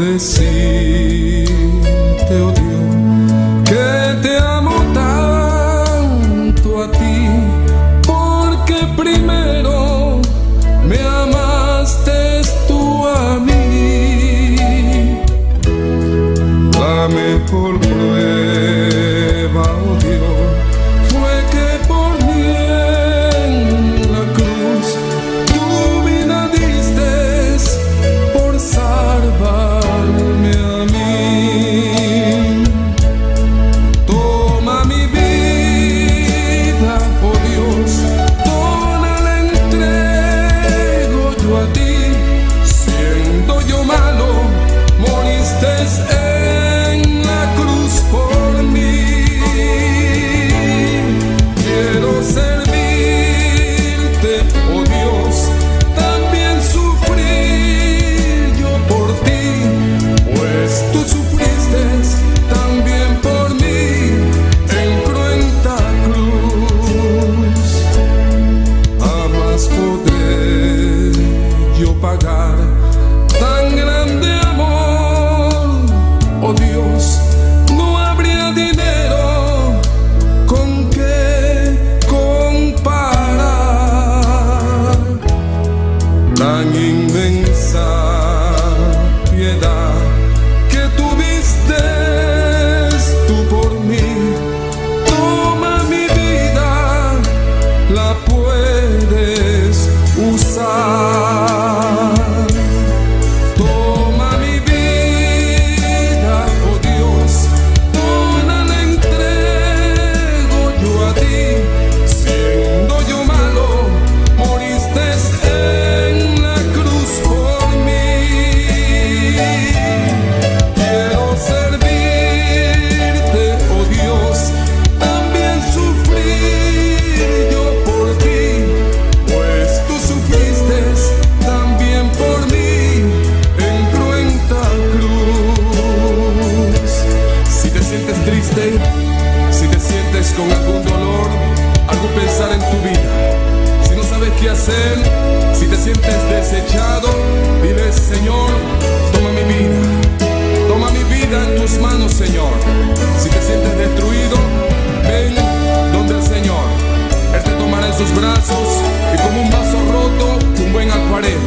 Decirte, oh Dios, que te amo tanto a ti, porque primero me amaste tú a mí. La mejor prueba, oh Dios, fue que por mí en la cruz tu vida diste por salvarme a mí. Toma mi vida, oh Dios, toda la entrego yo a ti. Siendo yo malo, moriste en la cruz por mí. Quiero servirte, oh Dios, también sufrir yo por ti, pues tú sufriste también por mí en cruenta cruz. Jamás podré yo pagar tan grande amor, oh Dios, no habría dinero con que comparar tan inmensa piedad que tuviste tú por mí. Toma mi vida, la puedes usar. Toma mi vida, oh Dios, toda la entrego yo a ti. Siendo yo malo, moriste en la cruz por mí. Quiero servirte, oh Dios, también sufrir yo por ti, pues tú sufriste también por mí en cruenta cruz. Si te sientes triste, si te sientes con algún dolor, algún pesar en tu vida, si no sabes qué hacer, si te sientes desechado, dile: Señor, toma mi vida. Toma mi vida en tus manos, Señor. Si te sientes destruido, ven donde el Señor. Él te tomará en sus brazos y, como un vaso roto, un buen alfarero,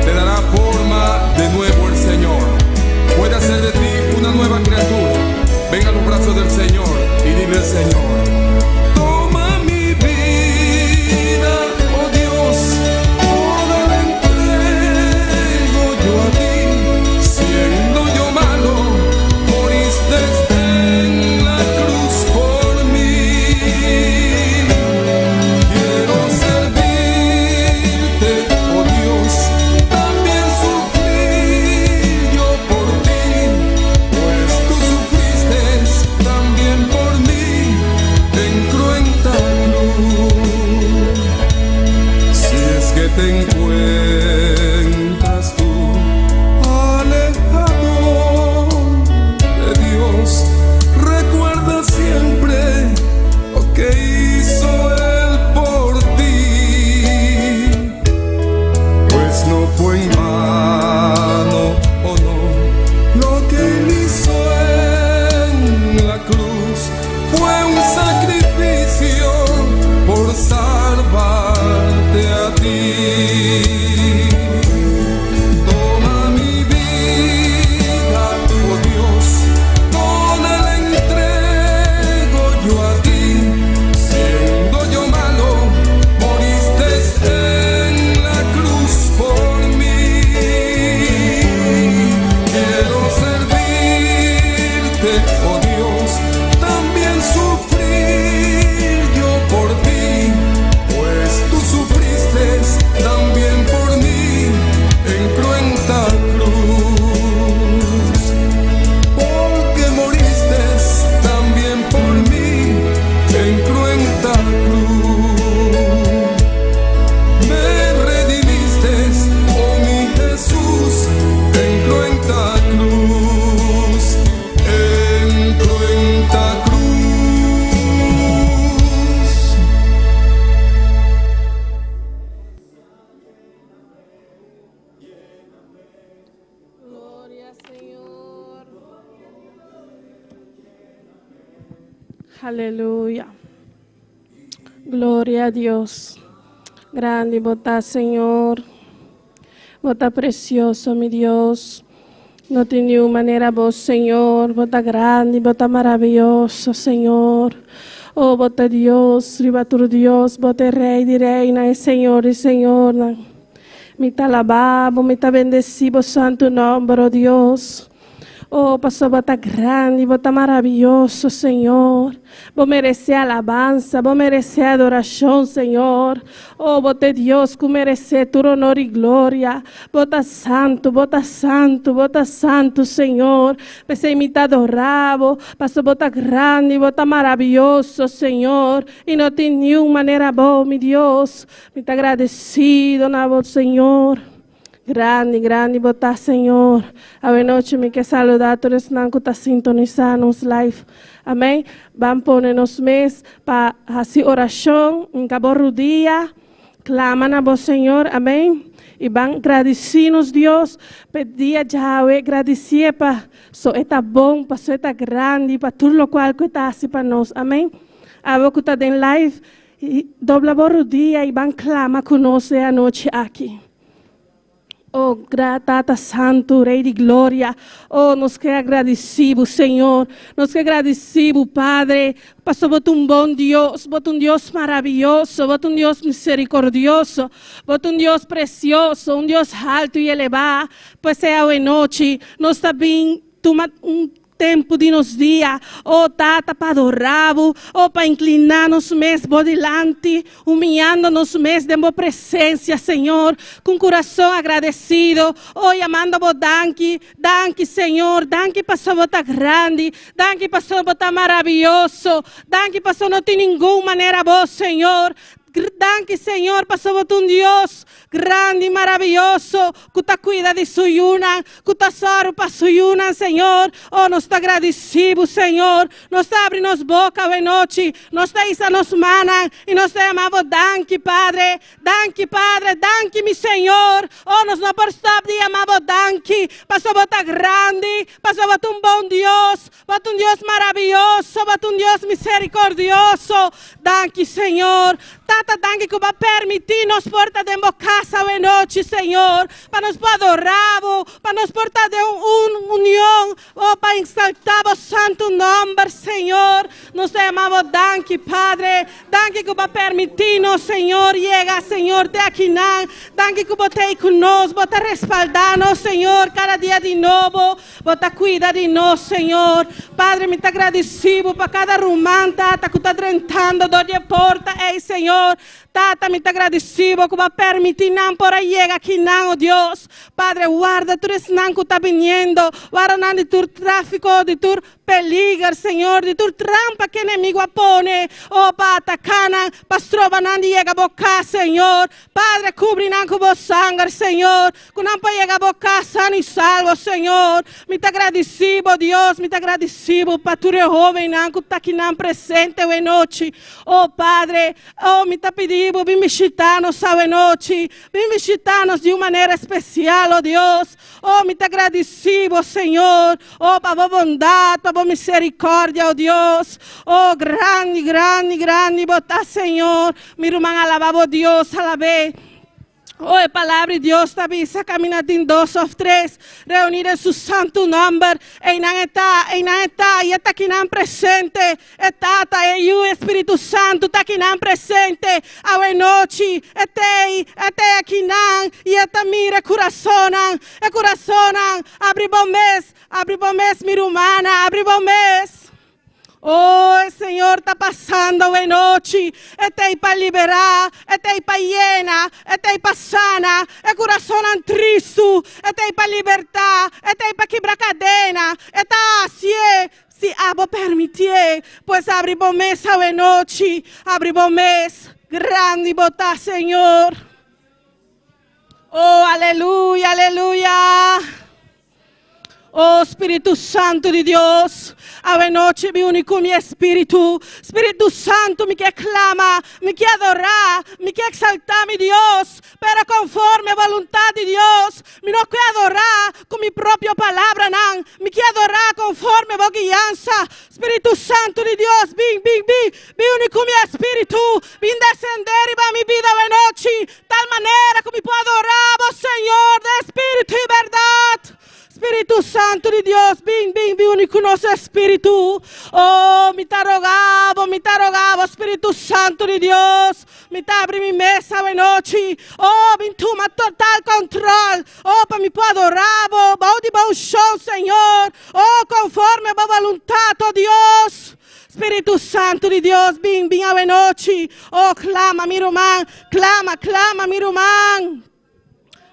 te dará forma de nuevo el Señor. Puede hacer de ti una nueva criatura. Ven a los brazos del Señor y dile al Señor: Toma mi vida, oh Dios, toda la entrego. Aleluya. Gloria a Dios. Grandi bo ta, Señor. Bo ta precioso, mi Dios. No tin niun manera bo, Señor. Bo ta grandi, bo ta maraviyoso, Señor. Oh, bo ta Dios, riba tur Dios. Bo ta Rey di reynan, e Señor di señornan. Mi ta alaba bo, mi ta bendeci bo santo nomber, oh Dios. Oh, paso bo ta grandi, bo ta maraviyoso, Señor. Bo merece alabansa, bo merece adoracion, Señor. Oh, bo ta Dios cu merece tur honor y gloria. Bo ta santo, bo ta santo, bo ta santo, Señor. P'esey mi ta adora bo, paso bo ta grandi, bo ta maraviyoso, Señor. Y no tin niun manera bo, mi Dios. Mi ta agradecido na bo, Señor. Grandi, grandi bo ta, Señor. Awe nochi mi ke saluda tur esnan ku ta sintonisá nos live. Amèn. Ban pone nos mes pa hasi orashon, hinka bo rudia, klama na bo Señor. Amèn. I ban gradisí nos Dios p'e dia djawe, gradisié pa so e ta bon, paso e ta grandi, pa tur lokual ku e ta hasi pa nos. Amèn. Abo ku ta den live, dobla bo rudia i ban klama ku nos e anochi aki. Oh, Tata Santu, Rei di Gloria, oh, nos ke agradisí bo, Señor. Nos ke agradisí bo, Padre, pasobra bo ta un bon Dios, bo ta un Dios maravioso, bo ta un Dios miserikordioso, bo ta un Dios presioso, un Dios haltu i elevá. P'esei awenochi nos ta bin tuma un Tempu di nos dia, o Tata, pa adorá Bo, o pa inkliná nos mes Bo dilanti, humiando nos mes den Bo presensia, Señor, ku un kurason agradesido, o yamando Bo danki, danki, Señor, danki pasobra Bo ta grandi, danki pasobra Bo ta maravioso, danki pasobra no tin ningun manera Bo, Señor, danki, Señor, pasobra Bo ta un Dios Grandi, maraviyoso, ku ta kuida di su yunan, ku ta sòru pa su yunan, Señor. Oh, nos ta gradisí bo, Señor. Nos ta abri nos boka awenochi, nos ta hisa nos mannan i nos ta yama bo danki, Padre. Danki, Padre, danki, mi Señor. Oh, nos no por stòp di yama bo danki, pasobra bo ta grandi, pasobra bo ta un bon Dios, Bo ta un Dios maraviyoso, Bo ta un Dios misericordioso. Danki, Señor. Tata, danki cu Bo a permiti nos por ta den Bo cas awe nochi, Señor, pa nos por adora Bo, pa nos por ta den un union, oh, pa exalta Bo santo nomber, Señor. Nos ta yama Bo danki, Padre. Danki cu Bo a permiti nos, Señor, yega, Señor, te akinan. Danki cu Bo ta ei cu nos, Bo ta respalda nos, Señor, cada dia di nobo. Bo ta cuida di nos, Señor. Padre, mi ta gradici Bo pa cada ruman, Tata, cu ta drentando dor di e porta ey, Señor. Tata, mi ta gradici Bo cu Bo a permiti nan por a yega akinan, o Dios. Padre, warda tur esnan cu ta biniendo. Warda nan di tur trafico, di tur peliger, Señor, di tur trampa cu enemigo a pone, o pa ataca nan, pa stroba nan di yega Bo cas, Señor. Padre, cubri nan cu Bo sanger, Señor. Ku nan por yega bo kas sano i salvo, Señor. Mi ta gradisí bo, Dios, mi ta gradisí bo pa tur e hóbennan ku ta akinan presente awe nochi. O Padre, o mi ta pidi bo bin bishitá nos awe nochi. Bin bishitá nos di un manera espesial, o Dios. O mi ta gradisí bo, Señor, o pa bo bondat, pa bo miserikòrdia, o Dios. O grandi, grandi, grandi bo ta, Señor. Mi ruman alabá bo Dios, alab'é. O e Palabra di Dios ta bisa camina tin dos of tres reuni den su santu nomber, einan e ta, einan e ta, y e ta kinan presente, e Tata, e Yu, e Spiritu Santu ta kinan presente awe nochi, e t'ei, e t'ei akinan, y e ta mira e curasonnan, e curasonnan, abri bo mes, abri bo mes mi rumana, abri bo mes. Oh, e Señor ta pasando awe nochi. E ta ei pa liberá, e ta ei pa yena, e ta ei pa sana e kurasonnan tristu, e ta ei pa libertá, e ta ei pa kibra kadena. E ta hasié si abo permitié. Pues abri bo mes awe nochi, abri bo mes. Grandi bo ta, Señor. Oh, aleluya, aleluya. Oh Spiritu Santu di Dios, awe nochi bin uni ku mi espíritu. Spiritu Santu, mi ke klama, mi ke adorá, mi ke eksaltá mi Dios, pero konforme boluntat di Dios. Mi no ke adorá ku mi propio palabranan, mi ke adorá konforme bo guiansa. Spiritu Santu di Dios, bin, bin, bin, bin uni ku mi espíritu, bin desendé riba mi bida awe nochi, tal manera ku mi por adorá bo, Señor, den espíritu i bèrdat. Spiritu Santu di Dios, bin, bin, bin uni ku nos espíritu. Oh, mi ta roga bo, mi ta roga bo, Spiritu Santu di Dios. Mi ta abri mi mes awe nochi. Oh, bin tuma total control. Oh, pa mi por adora bo, bou di bo unshon, Señor. Oh, conforme bo voluntad, oh Dios. Spiritu Santu di Dios, bin, bin awe nochi. Oh, clama mi ruman, clama, clama mi ruman.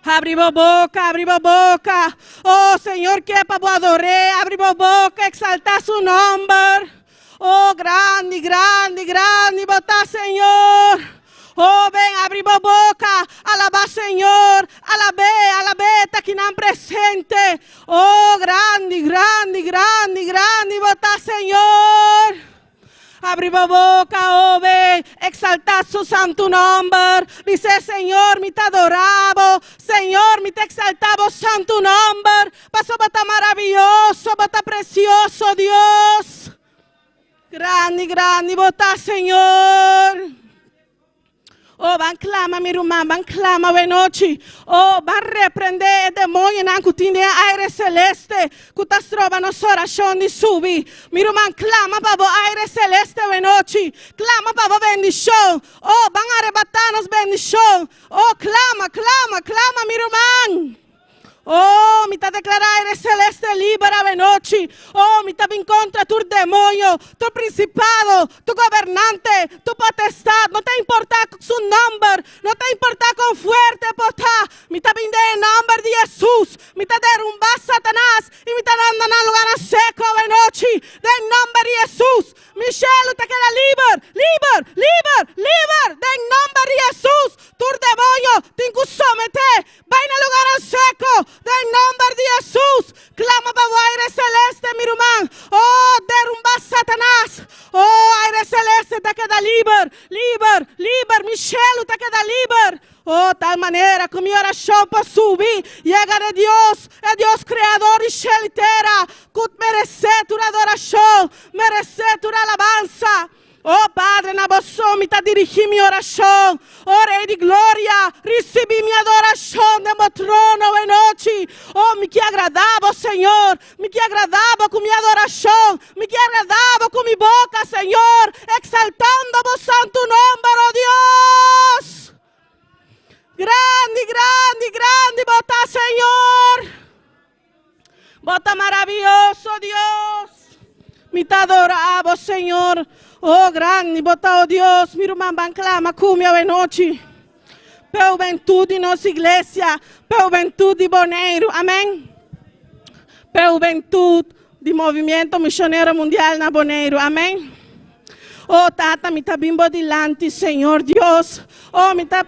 Abri bo boca, abri bo boca. Oh, Señor ke pa bo ador'é. Abri bo boca, exaltá su nomber. Oh, grandi, grandi, grandi bo ta, Señor. Oh, ben, abri bo boca, alabá Señor. Alab'é, alab'é, ta kinan presente. Oh, grandi, grandi, grandi, grandi bo ta, Señor. Abri bo boka, hoben, eksaltá su santu nòmber. Bis'é, Señor, mi ta adorá bo. Señor, mi ta eksaltá bo santu nòmber, pasobra bo ta maravioso, bo ta presioso, Dios. Grandi, grandi bo ta, Señor. Oh, ban clama, mi ruman, ban clama awenochi. Oh, ban reprende e demonionan cu tin den e aire celeste cu ta stroba nos oracion di subi. Mi ruman, clama pa bo aire celeste awenochi. Clama pa bo bendicion. Oh, ban arebata nos bendicion. Oh, clama, clama, clama, mi ruman. Oh, mi ta deklará aire seleste liber awenochi. Oh, mi ta bin kontra tur demoño, tur prinsipado, tur gobernante, tur potestat, no ta importá su nòmber, no ta importá kon fuerte e por ta. Mi ta bin den e nòmber di Hesus. Mi ta derumbá Satanas i mi ta manda nan lugarnan seko awenochi, den nòmber di Hesus. Mi shelu ta keda liber, liber, liber, liber, den nòmber di Hesus. Tur demoño tin ku someté Bai na lugarnan seko, den nomber di Hesus. Klama pa bo aire seleste, mi ruman. Oh, derumba Satanas. Oh, aire seleste ta keda liber, liber, liber. Mi shelu ta keda liber. Oh, tal manera ku mi orashon por subi yega na Dios, e Dios kreador di shelu i tera, ku meresé tur adorashon, meresé tur alabansa. O Padre, na bo so mi ta dirigí mi orashon. O Rei di Gloria, risibí mi adorashon den bo trono awenochi. O, mi ke agradá bo, Señor. Mi ke agradá bo ku mi adorashon. Mi ke agradá bo ku mi boka, Señor, eksaltando bo santu nomber, o Dios. Grandi, grandi, grandi bo ta, Señor. Bo ta maravioso, Dios. Mi ta adora bo, Señor. Oh, grandi bo ta, oh Dios. Mi ruman ban clama cu mi awenochi. P'e hubentud di nos iglesia, p'e hubentud di Boneiru. Amen. P'e hubentud di Movimiento Misionero Mundial na Boneiru. Amen. Oh, Tata, mi ta bin bo dilanti, Señor Dios. Oh, mi ta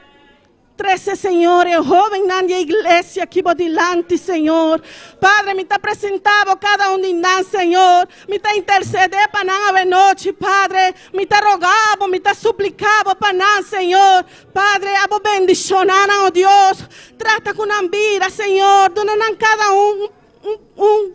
Trese, Señor, e hóbennan di e iglesia aki bo dilanti, Señor. Padre, mi ta presentá bo kada un di nan, Señor. Mi ta intersedé pa nan awenochi, Padre. Mi ta rogá bo, mi ta supliká bo pa nan, Señor. Padre, abo bendishoná nan, o Dios. Trata ku nan bida, Señor. Duna nan kada un un un.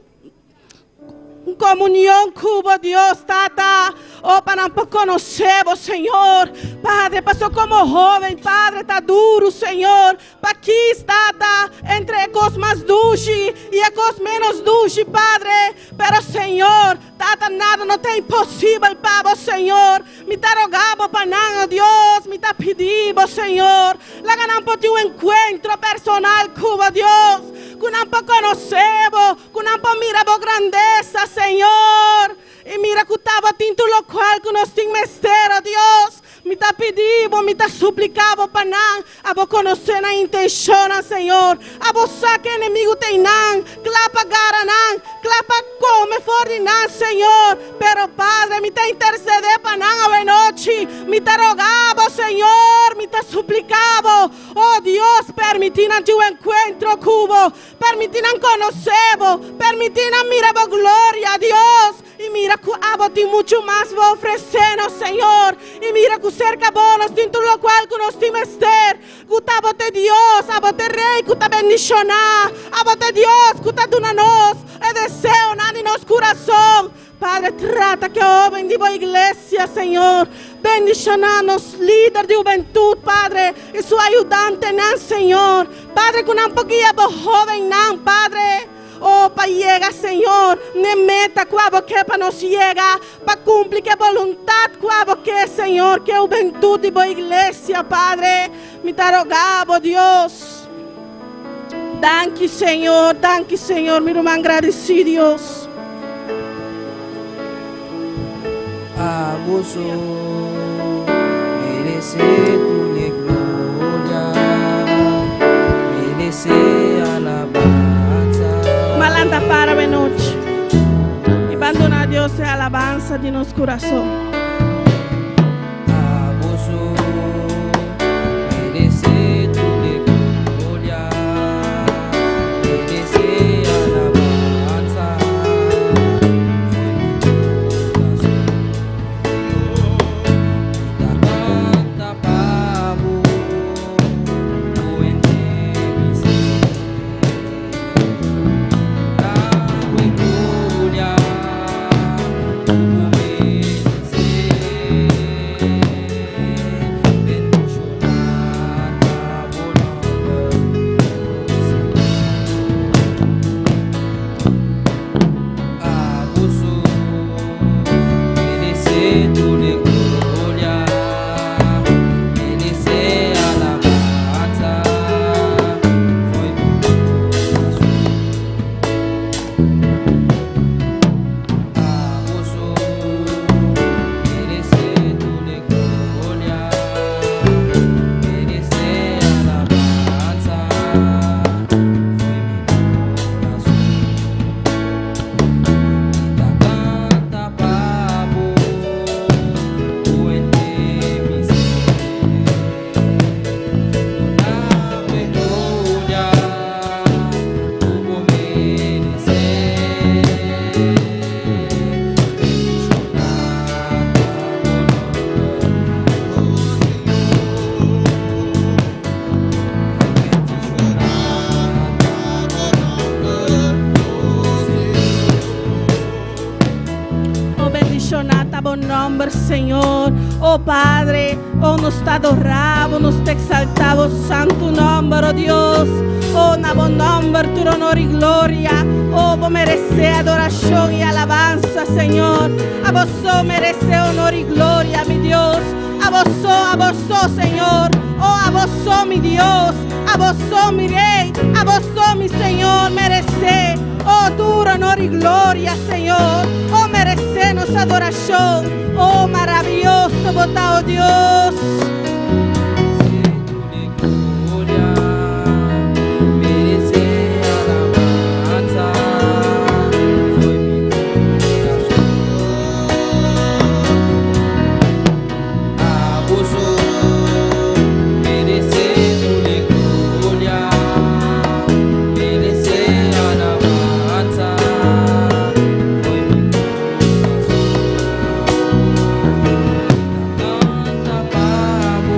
Un komunion ku bo, Dios Tata. Oh, pa nan por konosé bo, Señor. Padre, paso komo hóben, Padre, ta duru, Señor. Pa kis, Tata, entre e kos mas dushi i e kos ménos dushi, Padre. Pero, Señor, Tata, nada no ta imposibel pa bo, Señor. Mi ta roga bo pa nan, oh Dios. Mi ta pidi bo, Señor. Laga nan por tin un enkuentro personal ku bo, Dios. Ku nan por konosé bo. Ku nan por mira bo grandesa, Señor, i mira ku tabatin tur lokual ku nos tin mester, o Dios. Mi ta pidi bo, mi ta supliká bo pa nan abo konosé nan intenshonnan, Señor. Abo sa ku enemigu ta einan, kla pa gara nan. kla pa kome for di nan, Señor. Pero, Padre, mi ta intersedé pa nan awe nochi. Mi ta roga Bo, Señor, mi ta supliká Bo. Oh Dios, permití nan tin un enkuentro ku Bo. Permití nan konosé Bo. Permití nan mira Bo gloria, Dios. I mira ku abo tin muchu mas bo ofresé nos, Señor. I mira ku serka bo nos tin tur lokual ku nos tin mester. Ku ta abo ta e Dios, abo ta e Rei ku ta bendishoná. Abo ta e Dios ku ta duna nos e deseonan di nos kurason. Padre, trata ku e hóben di bo iglesia, Señor. Bendishoná nos lider di hubentut, Padre, i su ayudantenan, Señor. Padre, ku nan por guia bo hóbennan, Padre. Oh, pa yega, Señor, n'e meta ku abo ke pa nos yega, pa kumpli ku e boluntat ku abo ke, Señor, ku e hubentut di bo iglesia, Padre. Mi ta roga bo, Dios. Danki, Señor, danki, Señor. Mi ruman gradisí Dios. Abo so meresé tur e gloria, meresé alabansa. Malanta para awe nochi i ban duna Dios e alabansa di nos kurason. Abo so meresé tur e gloria, meresé alabansa. Foi mi corazón. Mi ta canta pa bo, ku henter mi ser. Duna e gloria ku bo meresé. Bendishoná ta bo nòmber, o Señor. Abo so meresé tur e gloria, meresé alabansa. Foi mi corazón. Abo so meresé tur e gloria, meresé alabansa. Foi mi corazón. Mi ta canta pa bo, ku henter mi ser. Duna e gloria ku bo meresé. Bendishoná ta bo nòmber, o Señor. Bendishoná ta bo nòmber, o Señor. Oh, bendishoná ta bo nòmber, Señor. Oh, Padre, oh, nos ta adorá bo, nos ta eksaltá bo santu nòmber, oh Dios. Oh, na bo nòmber tur honor i gloria. Oh, bo meresé adorashon i alabansa, Señor. Abo so meresé honor i gloria, mi Dios. Abo so, abo so, Señor. Oh, abo so, mi Dios. Abo so, mi Rei. Abo so, mi Señor, meresé. Oh, tur honor i gloria, Señor. Oh, meresé nos adorashon. Oh, maravioso bo ta, oh Dios. Meresé tur e gloria, meresé alabansa. Foi mi corazón. Abo so meresé tur e gloria, meresé alabansa. Foi mi corazón. Mi ta canta pa bo.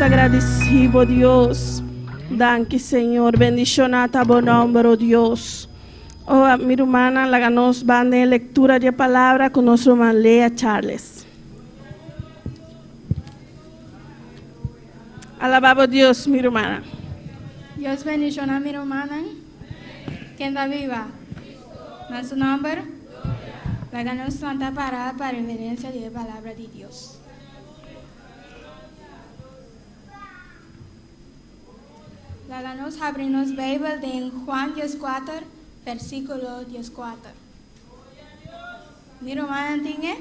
ta gradisí bo Dios. Danki Señor. Bendishoná ta bo nòmber, o Dios. O, mi rumannan, laga nos ban den e lektura di e palabra ku nos ruman Lea Charles. Alabá bo Dios, mi rumannan. Dios bendishoná mi rumannan. Ken ta biba? Na su nòmber. Laga nos lanta pará pa reverensia di e palabra di Dios. Laga nos habri nos Beibel den Juan 14, versíkulo 14. Mi rumannan tin e?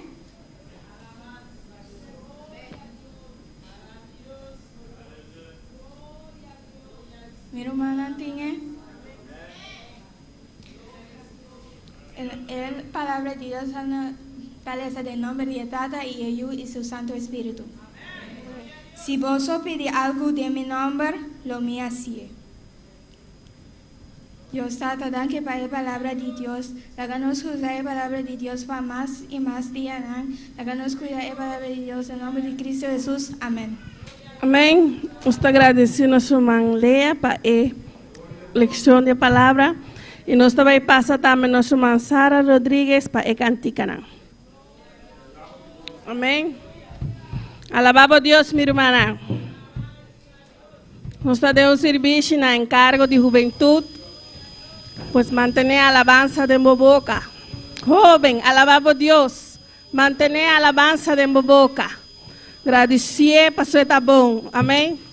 Mi rumannan tin e? E palabra di Dios ta lesa den nomber di e Tata i e Yu i su Santu Espíritu. Si boso pidi algu den mi nomber, lo mi hasié. Dios Tata, danki pa e palabra di Dios. Laga nos usa e palabra di Dios pa mas i mas dianan. Laga nos kuida e palabra di Dios den nomber di Cristo Hesus. Amen. Amen. Nos ta gradeci nos ruman Lea pa e leccion di e palabra y nos ta bay pasa tambe nos ruman Sara Rodriguez pa e canticanan. Amen. Alaba bo Dios mi rumannan. Nos ta den un sirbishi na encargo di hubentud, pues mantene alabansa den bo boca. Hoben, alaba bo Dios. Mantene alabansa den bo boca. Gradicié pasobra e ta bon. Amen.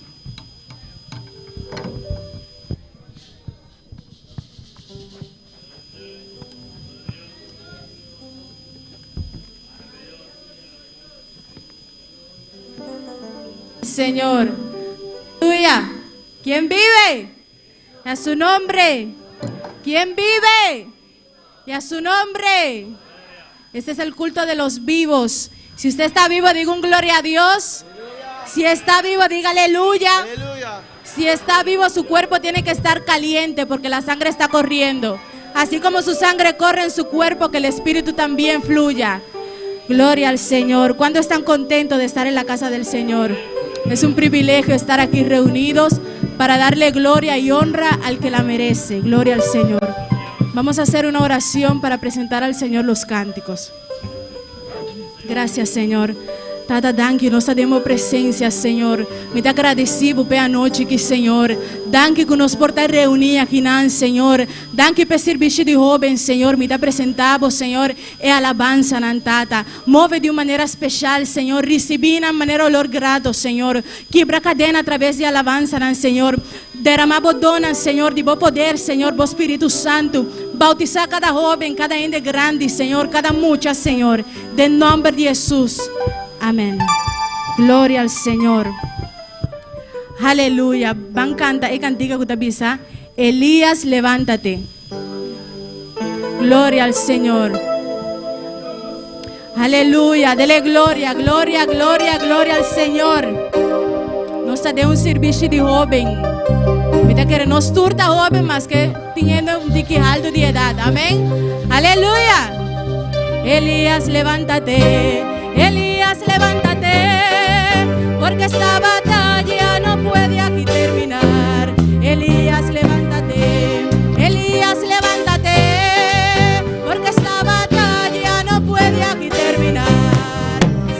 Señor. Aleluya. ¿Quién vive? A su nombre. ¿Quién vive? Y a su nombre. Este es el culto de los vivos. Si usted está vivo, diga un gloria a Dios. Si está vivo, diga aleluya. Si está vivo, su cuerpo tiene que estar caliente porque la sangre está corriendo. Así como su sangre corre en su cuerpo, que el espíritu también fluya. Gloria al Señor. ¿Cuándo están contentos de estar en la casa del Señor? Es un privilegio estar aquí reunidos para darle gloria y honra al que la merece. Gloria al Señor. Vamos a hacer una oración para presentar al Señor los cánticos. Gracias, Señor. Tata, danki, nos ta den bo presencia, Señor. Mi ta agradeci bo p'e anochi aki, Señor. Danki cu nos por ta reuni akinan, Señor. Danki p'e servicio di hoben, Señor. Mi ta presenta bo, Señor, e alabansanan, Tata. Move di un manera special, Señor. Ricibi nan manera olor grato, Señor. Kibra cadena a traves di alabansanan, Señor. Derama bo donnan, Señor, di bo poder, Señor, bo Spiritu Santu. Bautisa cada hoben, cada hende grandi, Señor, cada mucha, Señor. Den nomber di Hesus. Amen. Gloria al Señor. Aleluya. Ban canta e cantica cu ta bisa, Elías, levántate. Gloria al Señor. Aleluya. Dele gloria, gloria, gloria, gloria al Señor. Nos ta den un servicio di hoben. Mi ta kere nos tur ta hoben mas ke teniendo un tiki alto di edad. Amén. Aleluya. Elías, levántate. Elías, levántate. Porque esta batalla no puede aquí terminar. Elías, levántate. Elías, levántate. Porque esta batalla no puede aquí terminar.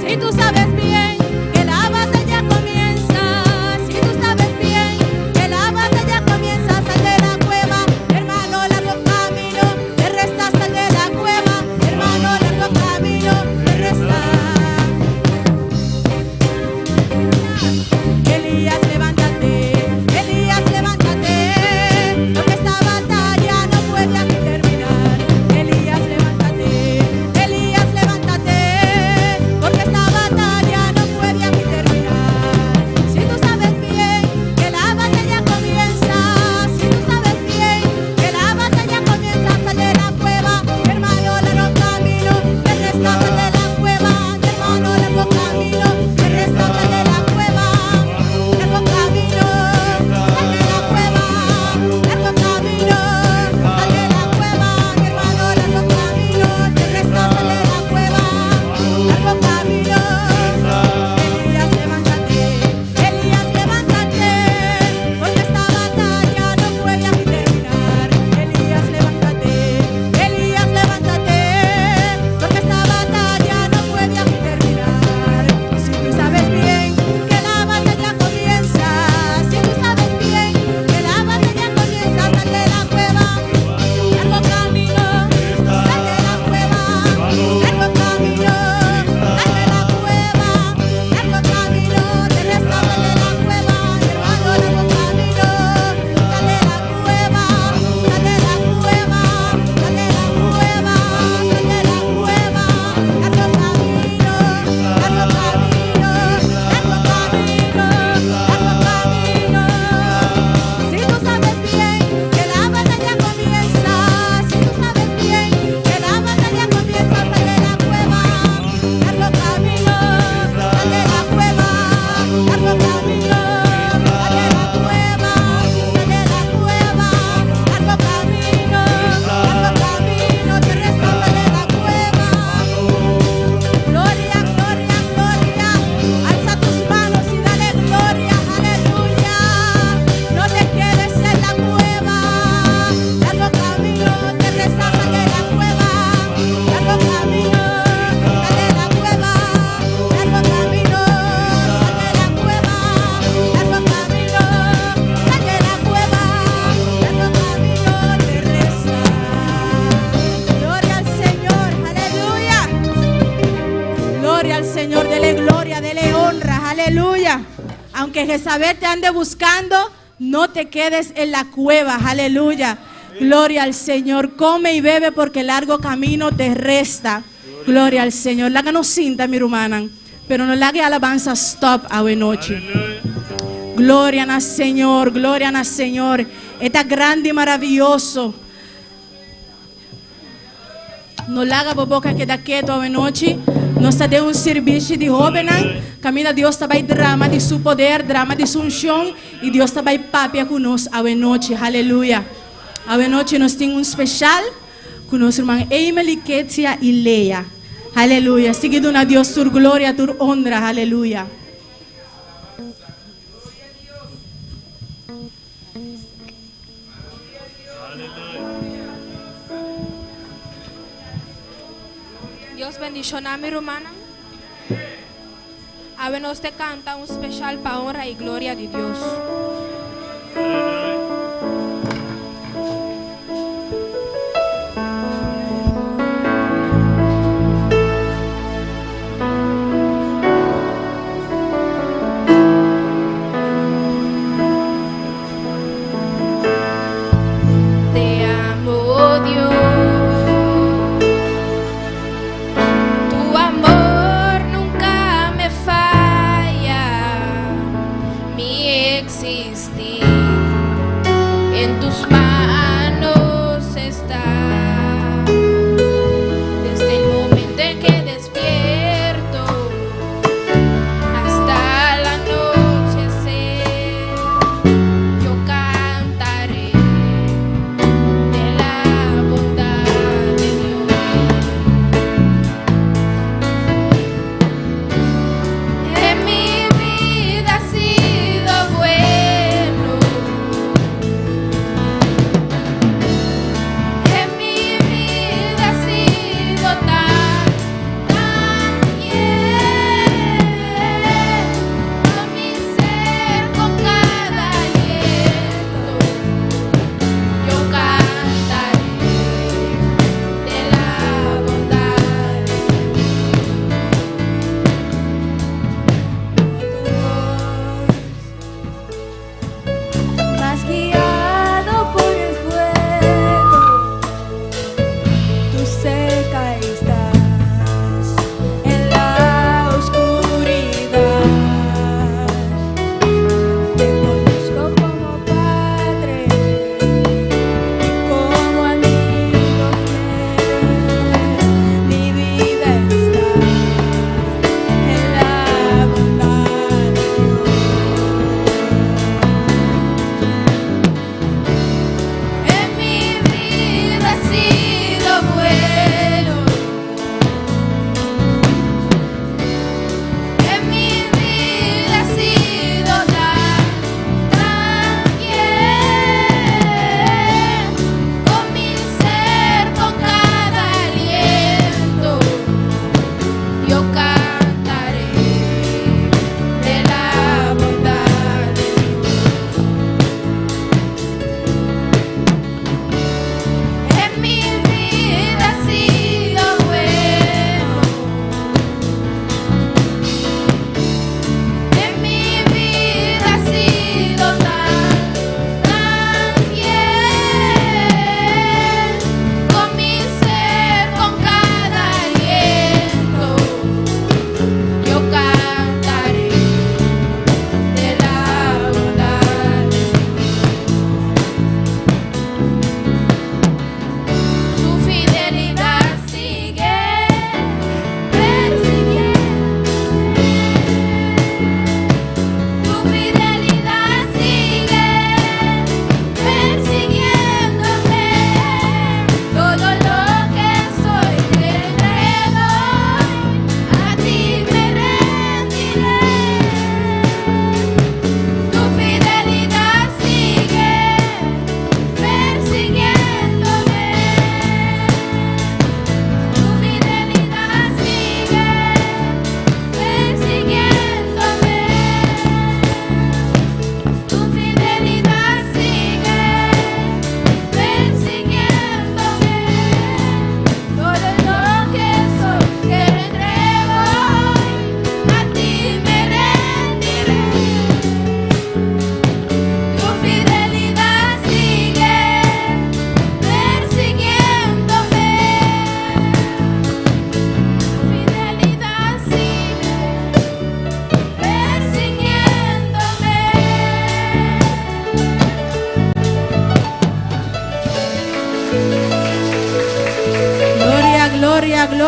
Si tú sabes bien que la batalla comienza, si tú sabes bien que la batalla comienza, sal de la cueva, hermano, largo camino, te resta, sal de la cueva, hermano, largo camino, te resta. Elías, levántate. gloria, dele honra, aleluya. Aunque Jezabel te ande buscando, no te quedes en la cueva, aleluya. Gloria al Señor. Come y bebe porque largo camino te resta. Gloria al Señor. Laga nos sinta, mi rumannan. Pero no laga alabansa stop awe nochi. Gloria na Señor, gloria na Señor. E ta grandi y maraviyoso. No laga bo boca keda keto awe nochi. Nos ta den un servicio di hobennan. Caminda Dios ta bay drama di su poder, drama di su uncion y Dios ta bay papia cu nos awe nochi. Haleluya. Awe nochi nos tin un special cu nos ruman Emily, Ketsia y Lea. Haleluya. Sigui duna Dios tur gloria, tur honra. Haleluya. Dios bendiciona mi rumannan. Awe nos te canta un special pa honra y gloria di Dios. Te amo, Dios. Tu amor nunca me falla. Mi existir en tus manos está. Desde el momento en que despierto hasta el anochecer, yo cantaré de la bondad de Dios. En mi vida ha sido bueno. En mi vida ha sido tan, tan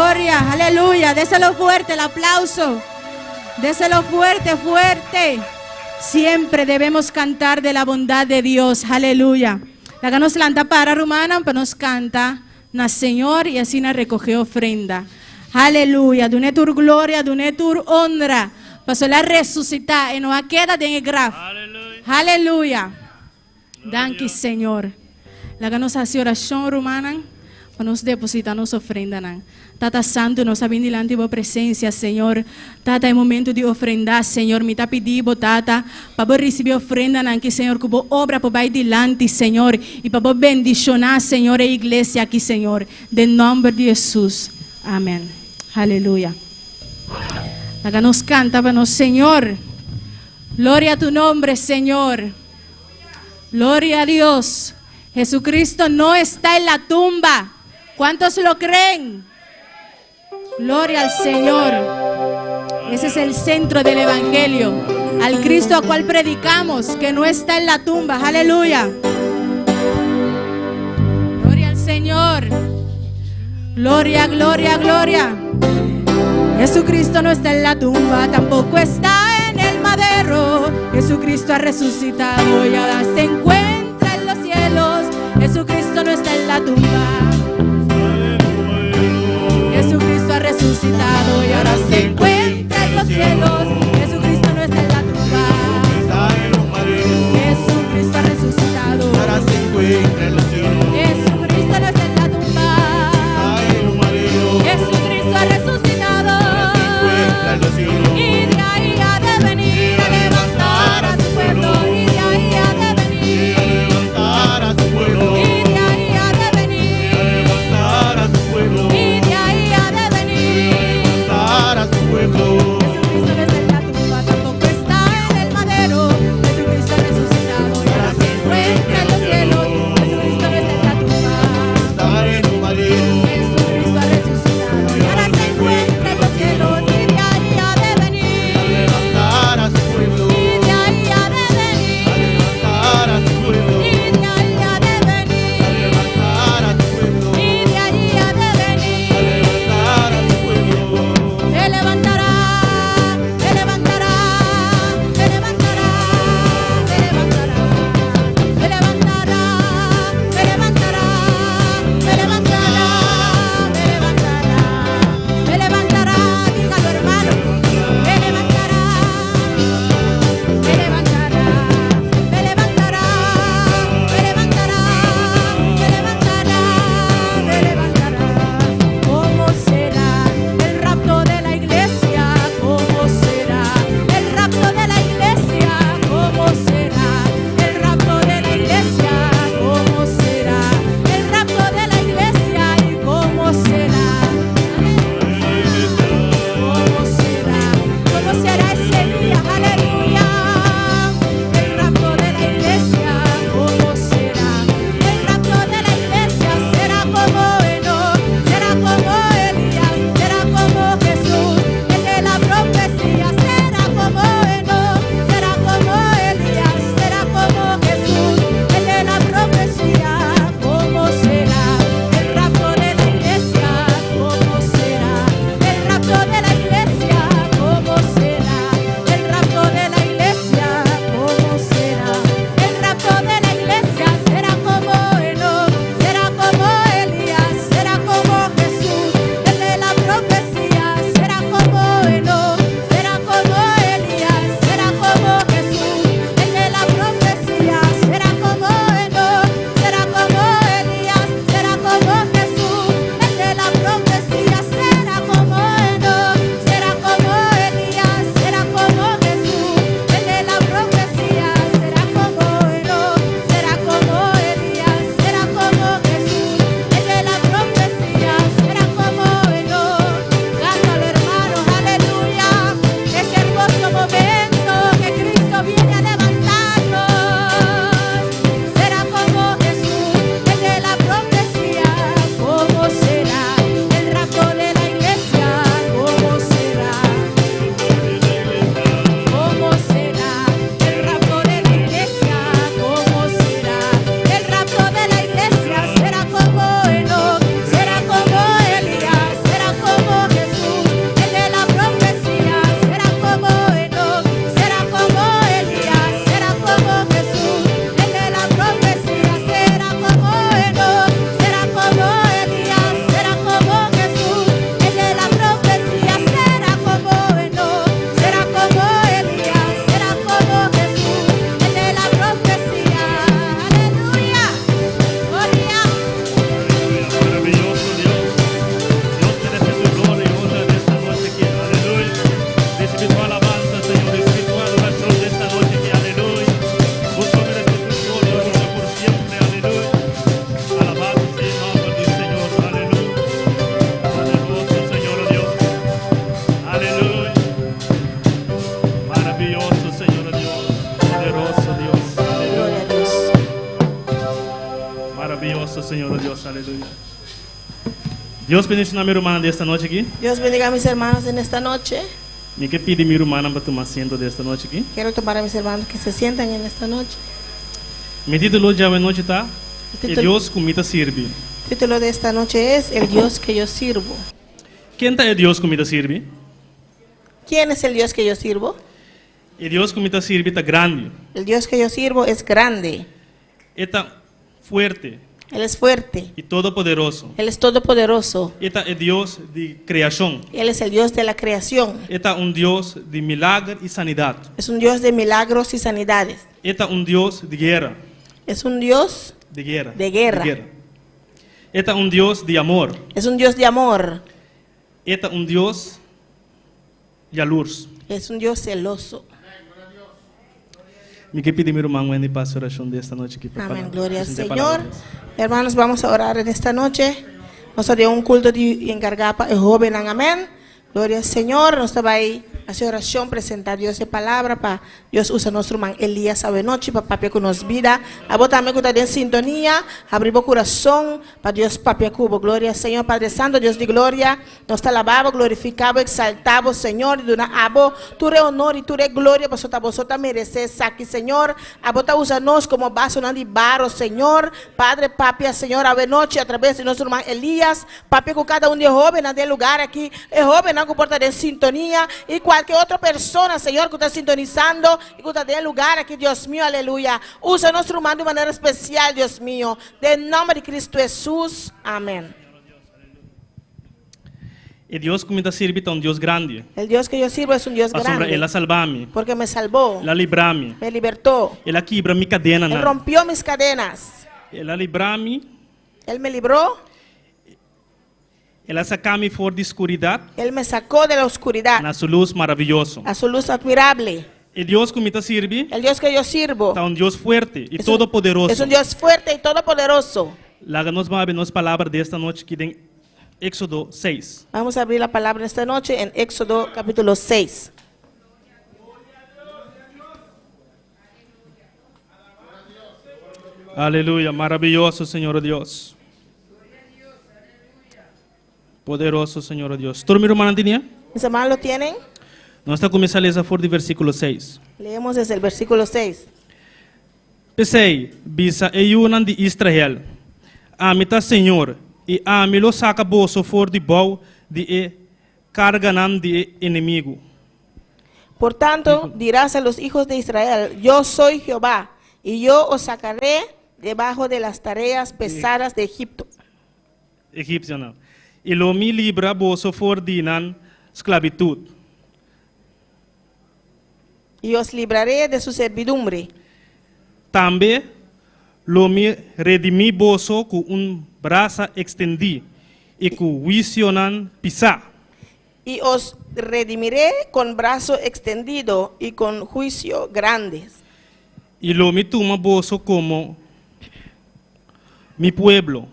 Gloria, aleluya. Déselo fuerte el aplauso. Déselo fuerte, fuerte. Siempre debemos cantar de la bondad de Dios. Aleluya. Laga nos lanta para rumannan pa nos kanta na Señor i asina rekohé ofrenda. Aleluya. Dun'é tur gloria, dun'é tur honra. Paso el a resusitá, e no a keda den e graf. Aleluya. Danki Señor. Laga nos hasi orashon rumannan pa nos depositá nos ofrendanan. Tata Santu, nos a bin dilanti bo presensia, Señor. Tata, e momento di ofrendá, Señor, mi ta pidi bo, Tata, pa bo risibí ofrendanan aki, Señor, ku bo obra por bai dilanti, Señor, i pa bo bendishoná, Señor, e iglesia aki, Señor, den nòmber di Hesus. Amèn. Aleluya. Laga nos kanta pa nos Señor. Gloria a tu nombre, Señor. Gloria a Dios. Jesucristo no está en la tumba. ¿Cuántos lo creen? Gloria al Señor. Ese es el centro del Evangelio. Al Cristo a cual predicamos, que no está en la tumba. Aleluya. Gloria al Señor. Gloria, gloria, gloria. Jesucristo no está en la tumba, tampoco está en el madero. Jesucristo ha resucitado y ahora se encuentra en los cielos. Jesucristo no está en la tumba. Jesucristo ha resucitado y ahora se encuentra en los cielos. Jesucristo no está en la tumba. Jesucristo ha resucitado. Ahora se encuentra en los cielos. Jesucristo no está en la tumba. Está en un madero. Jesucristo ha resucitado. Encuentra en los cielos. Y de ahí ha de venir a levantar a su pueblo. Y de ahí ha de venir. Levantar a su pueblo. Y de ahí ha de venir. Levantar a su pueblo. Y de ahí ha de venir. Levantar Señor Dios, aleluya. Dios bendishoná mi rumannan den esta nochi aki. Dios bendiga a mis hermanos en esta noche. Mi ke pidi mi rumannan pa tuma asiento den esta nochi aki. Quiero tomar a mis hermanos que se sientan en esta noche. Mi título djawe nochi ta, E Dios ku mi ta sirbi. Título de esta noche es, El Dios que yo sirvo. Ken ta e Dios ku mi ta sirbi? Quién es el Dios que yo sirvo? E Dios ku mi ta sirbi ta grandi. El Dios que yo sirvo es grande. E ta fuerte. Él es fuerte. I todopoderoso. Él es todopoderoso. E ta e Dios di kreashon. Él es el Dios de la creación. E ta un Dios di milager i sanidat. Es un Dios de milagros y sanidades. E ta un Dios di guera. Es un Dios di guera. De guerra. Di guera. E ta un Dios di amor. Es un Dios de amor. E ta un Dios yalurs. Es un Dios celoso. Mi ke pidi mi ruman Wendy pa hasi orashon di esta nochi aki. Amén. Gloria al Señor. Hermanos, vamos a orar en esta noche. Nos ta den un culto di encarga pa e hobennan. Amén. Gloria al Señor. Nos ta bai hasi oracion, presenta Dios e palabra pa Dios usa nos ruman Elias awe nochi pa papia ku nos bida. Abo tambe ku ta den sintonia, habri bo kurason pa Dios papia ku bo. Gloria al Señor. Padre Santo, Dios di gloria, nos ta laba bo, glorifica bo, exalta bo, Señor, i duna abo tur e honor i tur e gloria, pasobra ta bo so ta merece esaki, Señor. Abo ta usa nos komo basonan di baro, Señor. Padre, papia, Señor, awe nochi a traves di nos ruman Elias, Papia ku kada un di e hóbennan den e lugar aki, e hóbennan ku por ta den sintonia i kualke otro persona, Señor, ku ta sintonisando i ku ta den e lugar aki, Dios mio, aleluya. Usa nos ruman di un manera spesial, Dios mio, den nòmber di Kristu Hesus. Amen. E Dios ku mi ta sirbi ta un Dios grandi. El Dios ke yo sirbo es un Dios Pasobra grande. El a salba mi. Porque me salbó. El a libra mi. Me libertó. El a kibra mi kadenanan. El rompió mis cadenas. El a libra mi. El me libró. El a saca mi for di scuridad. El me sacó de la oscuridad. Na su luz maraviyoso. A su luz admirable. E Dios cu mi ta sirbi. El Dios que yo sirvo. Ta un Dios fuerte y todopoderoso. Es un Dios fuerte y todopoderoso. Laga nos ban habri nos palabra di esta nochi aki den Éxodo seis. Vamos a abrir la palabra esta noche en Éxodo capítulo seis. Aleluya, maravilloso Señor Dios. Poderoso Señor Dios. Tur mi rumannan tinie? Mis hermanos lo tienen? Nos ta kuminsá lesa for di versíkulo seis. Leemos desde el versículo 6. P'esei, bisa e yunan di Israel, Ami ta Señor, i ami lo saka boso for di bou di e karganan di e enemigu. Por tanto, dirás a los hijos de Israel, Yo soy Jehová, y yo os sacaré debajo de las tareas pesadas de Egipto. Egipcionan, i lo mi libra boso for di nan sklabitut. Y os libraré de su servidumbre. Tambe lo mi redimí boso ku un brasa ekstendí i ku huisionan pisá. Y os redimiré con brazo extendido y con juicio grandes. I lo mi tuma boso komo mi pueblo.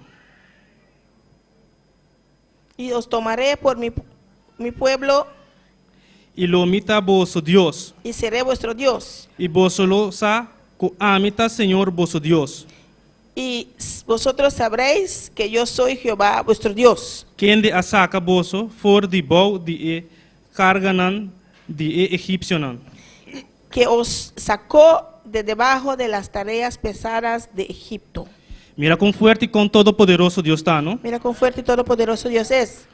Y os tomaré por mi mi pueblo. I lo mi ta boso Dios. Y seré vuestro Dios. I boso lo sa ku ami ta Señor boso Dios. Y vosotros sabréis que yo soy Jehová vuestro Dios. Kende a saka boso for di bou di e karganan di e egipsionan. Que os sacó de debajo de las tareas pesadas de Egipto. Mira kon fuerte i kon todopoderoso Dios ta, no? Mira kon fuerte y todopoderoso Dios es.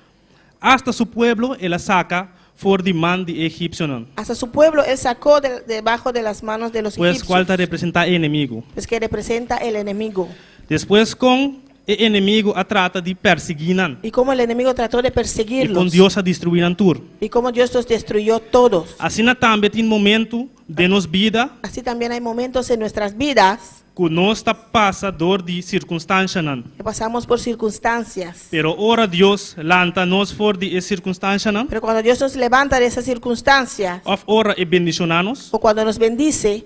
Asta su pueblo el a saka for di man di e egipsionan. Hasta su pueblo él sacó de debajo de las manos de los Pues kual ta egipcios. representá e enemigu. Pues que representa el enemigo. Despues kon e enemigu a trata di persiguí nan. Y cómo el enemigo trató de I kon perseguirlos. Dios a destruí nan tur. Y cómo Dios los destruyó todos. Asina tambe tin momentu den nos bida. Así también hay momentos en nuestras vidas. Ku nos ta pasa dor di sirkunstanshanan. Que pasamos por circunstancias. Pero ora Dios lanta nos for di e sirkunstanshanan. Pero cuando Dios nos levanta de esas circunstancias. Òf ora e bendishoná nos. O cuando nos bendice.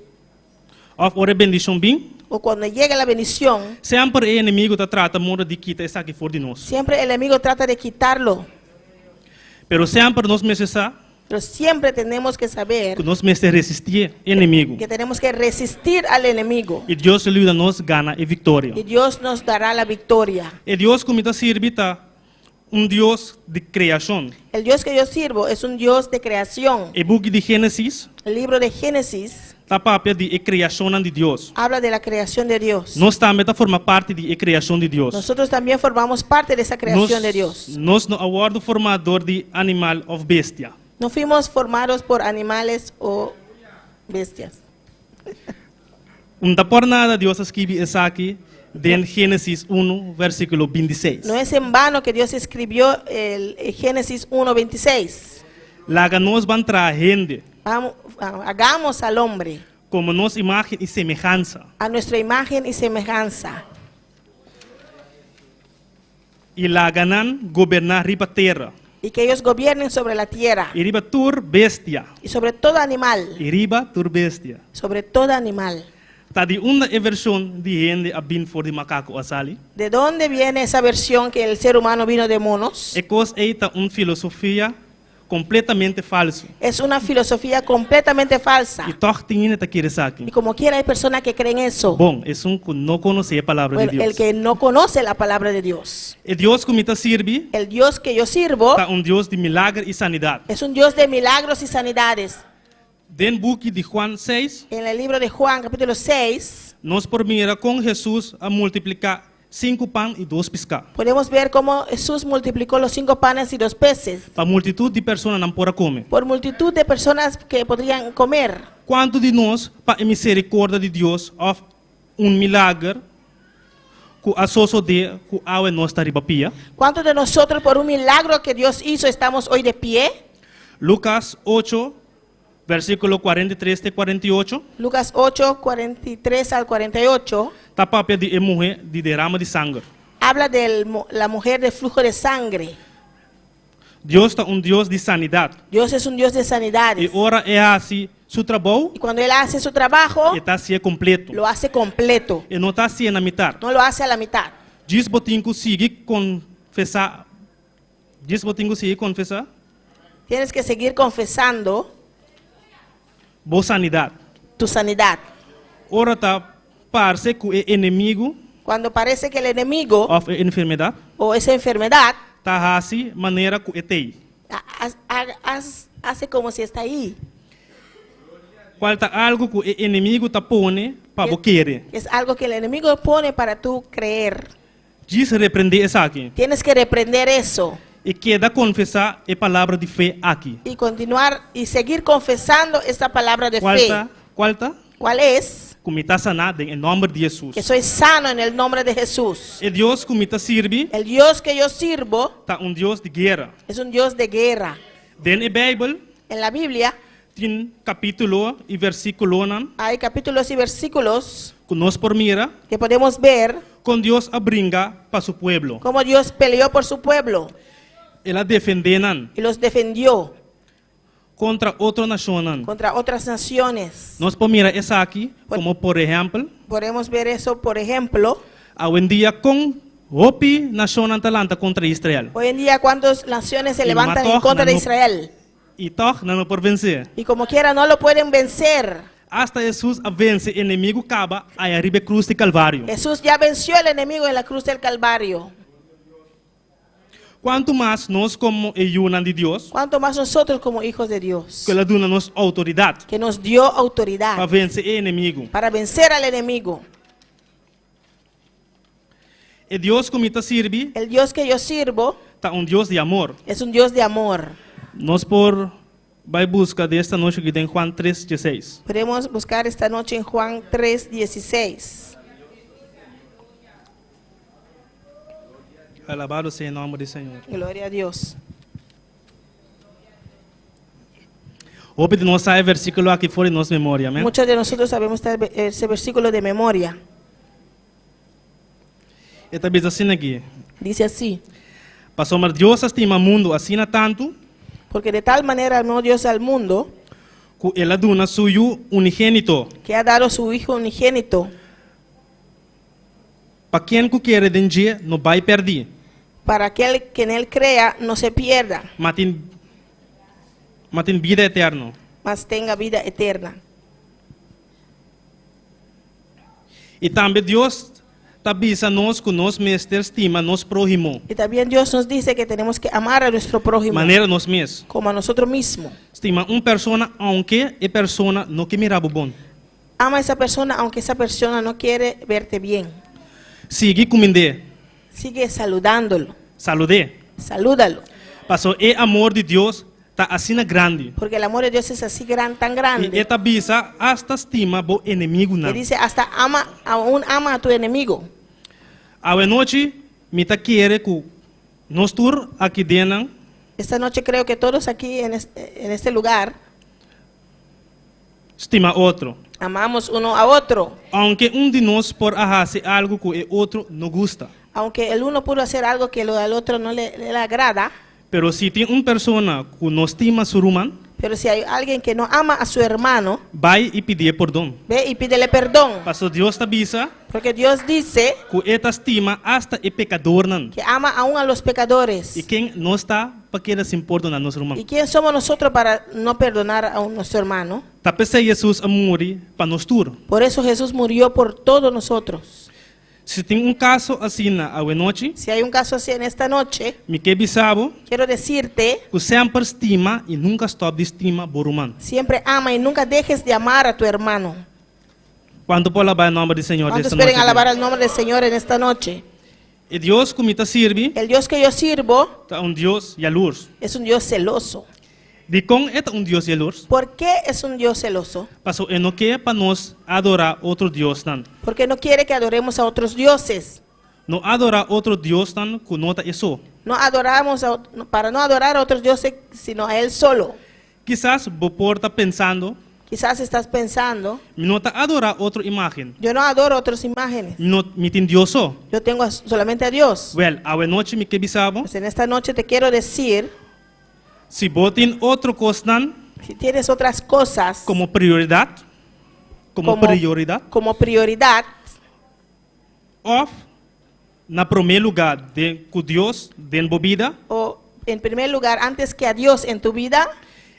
Òf ora e bendishon bin. O cuando llega la bendición. Semper e enemigu ta trata moda di kita esaki for di nos. Siempre el enemigo trata de quitarlo. Pero semper nos mester sa. Pero siempre tenemos que saber Ku nos mester resistí enemigu. que tenemos que resistir al enemigo. I Dios lo yuda nos gana e viktoria. Y Dios nos dará la victoria. E Dios ku mi ta sirbi ta un Dios di kreashon. El Dios que yo sirvo es un Dios de creación. E buki di Génesis El libro de Génesis ta papia di e kreashonnan di Dios. habla de la creación de Dios. Nos tambe ta forma parti di e kreashon di Dios. Nosotros también formamos parte de esa Nos, creación de Dios. nos no a wòrdu formá dor di animal òf bestia. No fuimos formados por animales o bestias. Un ta por nada Dios a skibi esaki den Génesis 1 versíkulo 26. No es en vano que Dios escribió el el Génesis 1.26. Laga nos ban traha hende Vamos, hagamos al hombre komo nos imágen i semehansa. a nuestra imagen y semejanza. I laga nan goberná riba tera. Y que ellos gobiernen sobre la tierra I riba tur bestia. y sobre todo animal. I riba tur bestia. Sobre todo animal. Ta di unda e vershon di hende a bin for di makaku a sali? ¿De dónde viene esa versión que el ser humano vino de monos? E kos ei ta un filosofia kompletamente falsu. Es una filosofía completamente falsa. I tòg tin hende ta kere esaki. Y como quiera hay personas que creen eso. Bon, esun ku no konosé e Palabra di Bueno, Dios. el que no conoce la palabra de Dios. E Dios ku mi ta sirbi El Dios que yo sirvo ta un Dios di milager i sanidat. es un Dios de milagros y sanidades. Den buki di Juan 6, En el libro de Juan, capítulo 6, nos por mira kon Hesus a multipliká sinku pan i dos piská podemos ver cómo Jesús multiplicó los cinco panes y dos peces pa multitut di personanan por a kome. por multitud de personas que podrían comer. Kuantu di nos pa e miserikordia di Dios òf un milager ku a sosodé ku awe nos ta riba pia? ¿Cuántos de nosotros por un milagro que Dios hizo estamos hoy de pie? Lukas 8, versíkulo 43 te 48, Lucas 8, 43 al 48 ta papia di e muhé di derama di sanger. habla de la mujer de flujo de sangre. Dios ta un Dios di sanidat. Dios es un Dios de sanidades. I ora e hasi su trabou, Y cuando Él hace su trabajo, e ta hasié kompleto. lo hace completo. E no ta hasié na mitar. No lo hace a la mitad. Djis bo tin ku sigui konfesá. Djis bo tin ku sigui konfesá. Tienes que seguir confesando Bo sanidat. tu sanidad. Ora ta parse ku e enemigu Cuando parece que el enemigo òf e enfermedat o esa enfermedad ta hasi manera ku e t'ei. hace como si está ahí. Kual ta algu ku e enemigu ta pone pa bo kere. Es algo que el enemigo pone para tú creer. Djis reprendé esaki. Tienes que reprender eso. I keda konfesá e palabra di fe aki. Y continuar y seguir confesando esta palabra de Kual fe. ta? Kual ta? ¿Cuál es? Ku mi ta saná den e nòmber di Hesus. Que soy sano en el nombre de Jesús. E Dios ku mi ta sirbi. El Dios que yo sirvo. Ta un Dios di guera. Es un Dios de guerra. Den e Beibel. En la Biblia. Tin kapítulo i versíkulonan. Hay capítulos y versículos. Ku nos por mira. Que podemos ver. Kon Dios a bringa pa su pueblo. Cómo Dios peleó por su pueblo. El a defendé nan. Y los defendió. Kontra otro nashonnan. Contra otras naciones. Nos por mira esaki komo por ehèmpel. Podemos ver eso, por ejemplo. Awendia kon hopi nashonnan ta lanta kontra Israel. Hoy en día, ¿cuántas naciones se Y levantan en ma tòg contra de nan no Israel? I tòg nan no por vense. Y como quiera, no lo pueden vencer. Asta Hesus a vense enemigu kaba aya riba e krus di Kalvario. Jesús ya venció al enemigo en la cruz del Calvario. Kuantu mas nos komo e yunan di Dios. Cuanto más nosotros como hijos de Dios. Ku el a duna nos outoridat. Que nos dio autoridad. Pa vense e enemigu. Para vencer al enemigo. E Dios ku mi ta sirbi. El Dios que yo sirvo. Ta un Dios di amor. Es un Dios de amor. Nos por bai buska den esta nochi aki den Juan 3, 16. Podemos buscar esta noche en Juan 3, 16. Alabado sea e nòmber di Señor. Gloria a Dios. Hopi di nos sa e versíkulo aki for di nos memoria, amèn? Muchos de nosotros sabemos ese versículo de memoria. E ta bisa asina aki. Dice así. Pasobra Dios a stima mundu asina tantu. Porque de tal manera amó Dios al mundo. Ku el a duna su yu unigénito. Que ha dado su Hijo unigénito. Pa ken ku kere den dje no bai pèrdí. Para aquel que en él crea no se pierda. Ma tin, Ma tin bida eterno. Mas tenga vida eterna. I tambe Dios ta bisa nos ku nos mester stima nos próhimo. Y también Dios nos dice que tenemos que amar a nuestro prójimo. Manera nos mes. Como a nosotros mismos. Stima un persona aunke e persona no ke mira bo bon. Ama a esa persona aunque esa persona no quiere verte bien. Sigui kumind'é. Sigue saludándolo. Salud'é. Salúdalo. Paso e amor di Dios ta asina grandi. Porque el amor de Dios es así gran, tan grande. I e ta bisa asta stima bo enemigunan. Que dice hasta ama, aún ama a tu enemigo. Awe nochi mi ta kere ku nos tur aki dennan. Esta noche creo que todos aquí en en este lugar. Stima otro. Amamos uno a otro. Aunke un di nos por a hasi algu ku e otro no gusta. Aunke el uno pudo hacer algo que lo al otro no le le agrada. Pero si tin un persona ku no stima su ruman. Pero si hay alguien que no ama a su hermano. Bai i pidié pordon. Ve y pídele perdón. Paso Dios ta bisa. Porque Dios dice. Ku e ta stima asta e pekadornan. Que ama aun a los pecadores. I ken nos ta pa keda sin pordoná nos ruman? Y quién somos nosotros para no perdonar a nuestro hermano? Ta p'esei Hesus a muri pa nos tur. Por eso Jesús murió por todos nosotros. Si tin un kaso asina awenochi. Si hay un caso así en esta noche. Mi ke bisa bo. Quiero decirte. Ku semper stima i nunka stòp di stima bo ruman. Siempre ama y nunca dejes de amar a tu hermano. Kuantu por alabá e nòmber di Señor Cuantos esta pueden nochi? alabar al nombre del Señor en esta noche? E Dios ku mi ta sirbi. El Dios que yo sirvo. Ta un Dios yalurs. Es un Dios celoso. Dikon e ta un Dios yalurs? Por qué es un Dios celoso? Paso e no ke pa nos adorá otro diosnan. Porque no quiere que adoremos a otros dioses. No adorá otro diosnan ku no ta e so. No adoramos a, para no adorar a otros dioses sino a Él solo. Kisas bo por ta pensando. Kisas estás pensando. Mi no ta adorá otro imágen. Yo no adoro otras imágenes. Mi no, mi tin Dios so. Yo tengo solamente a Dios. Wèl, awenochi mi ke bisa bo. Pues en esta noche te quiero decir. Si bo tin otro kosnan. Si tienes otras cosas. Komo prioridat, komo prioridat. Como prioridad. Òf na promé lugá den ku Dios den bo bida. O en primer lugar antes que a Dios en tu vida.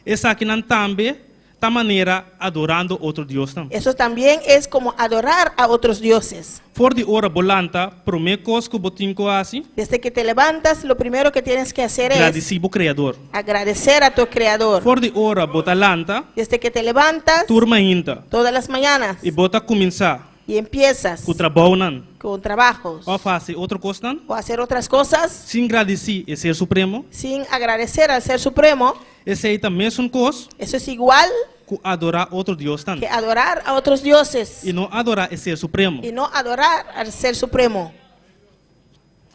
Esakinan tambe ta manera adorando otro diosnan. Eso también es como adorar a otros dioses. For di ora bo lanta, promé kos ku bo tin ku hasi. Desde que te levantas, lo primero que tienes que hacer es. Gradisí bo Kreador. Agradecer a tu Creador. For di ora bo ta lanta. Desde que te levantas. Tur mainta. Todas las mañanas. I bo ta kuminsá. Y empiezas. Ku trabounan. Con trabajos. Òf hasi otro kosnan. O hacer otras cosas. Sin gradisí e Ser Supremo. Sin agradecer al Ser Supremo. Esei ta mesun kos. Eso es igual. Ku adorá otro diosnan. Que adorar a otros dioses. I no adorá e Ser Supremo. Y no adorar al Ser Supremo.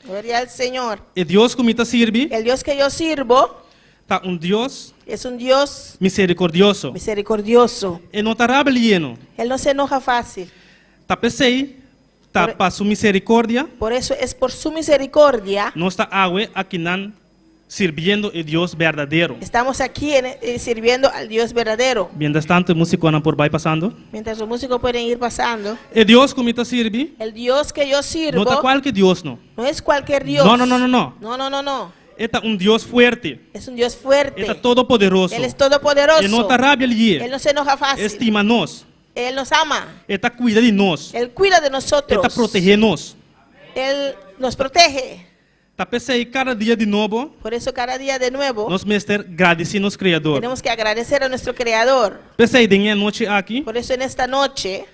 Gloria al Señor. E Dios ku mi ta sirbi. El Dios que yo sirvo. Ta un Dios. Es un Dios. Misericordioso. Misericordioso. E no ta rabia lieno. Él no se enoja fácil. Ta p'esei ta pa su misericordia. Por eso es por su misericordia. Nos ta awe akinan sirbiendo e Dios berdadero. Estamos aquí en sirviendo al Dios verdadero. Mientras tanto e musiconan por bai pasando. Mientras los músicos pueden ir pasando. E Dios ku mi ta sirbi. El Dios que yo sirvo. No ta kualke Dios no. No es cualquier Dios. No, no, no, no, no. No, no, no, no. E ta un Dios fuerte. Es un Dios fuerte. E ta todopoderoso. Él es todopoderoso. E no ta rabia lié. Él no se enoja fácil. E stima nos. Él nos ama. E ta cuida di nos. Él cuida de nosotros. E ta protege nos. Él nos protege. Ta p'esei cada dia di nobo. Por eso cada día de nuevo. Nos mester gradici nos Creador. Tenemos que agradecer a nuestro Creador. P'esei den e anochi aki. Por eso en esta noche.